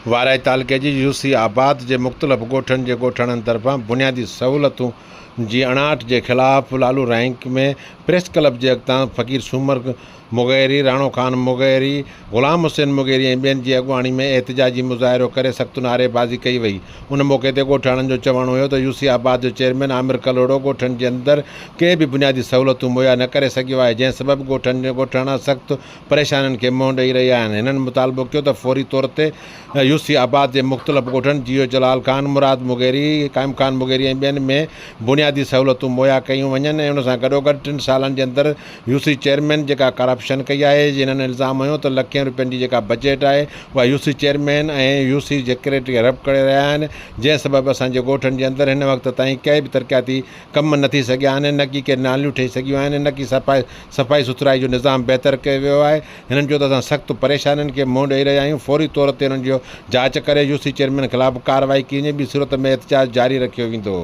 وارهه تعلقي جي يوسي آباد جي مختلف ڳوٺن جي ڳوٺاڻن طرفان بنيادي سهولتون جي اڻاٺ جي خلاف لالو رائنڪ ۾ پريس ڪلب جي اڳتان فقير سومر مغيري، راڻو خان مغيري، غلام حسين مغيري ۽ ٻين جي اڳواڻي ۾ احتجاجي مظاهرو ڪري سخت نعريبازي ڪئي وئي. ان موقعي تي ڳوٺاڻن جو چوڻ هيو ته يوسي آباد جو چيئرمين عامر ڪلهوڙو ڳوٺن جي اندر ڪي به بنيادي سهولتون مهيا نه ڪري سگهيو آهي جنهن سبب ڳوٺن ڳوٺاڻا سخت پريشانين کي منهن ڏئي رهيا آهن. هنن مطالبو ڪيو ته فوري طور تي يوسي آباد جي مختلف ڳوٺن جيئو جلال خان، مراد مغيري، قائم خان مغيري ۽ ٻين ۾ بنيادي سهولتون مهيا ڪيون وڃن ۽ ان سان گڏوگڏ ٽن سالن جي اندر يوسي چيئرمين جيڪا ڪرپشن ڪئي آهي هنن الزام هنيو ته لکين روپين جي جيڪا بجيٽ آهي اها يوسي چيئرمين ۽ يوسي سيڪريٽري هڙپ ڪري رهيا آهن جنهن سبب اسان جي ڳوٺن جي اندر هن وقت تائين ڪي به ترقياتي ڪم نه ٿي سگهيا آهن نه ڪي ڪي ناليون ٺهي سگهيون آهن نه ڪي صفائي صفائي سٿرائي جو نظام بهتر ڪيو ويو آهي هنن چيو ته اسان سخت پريشانين کي منهن ڏئي رهيا آهيون فوري طور تي انهن جو جاچ ڪري يوسي چيئرمين خلاف ڪارروائي ڪئي وڃي ٻي صورت ۾ احتجاج جاري رکيو ويندو.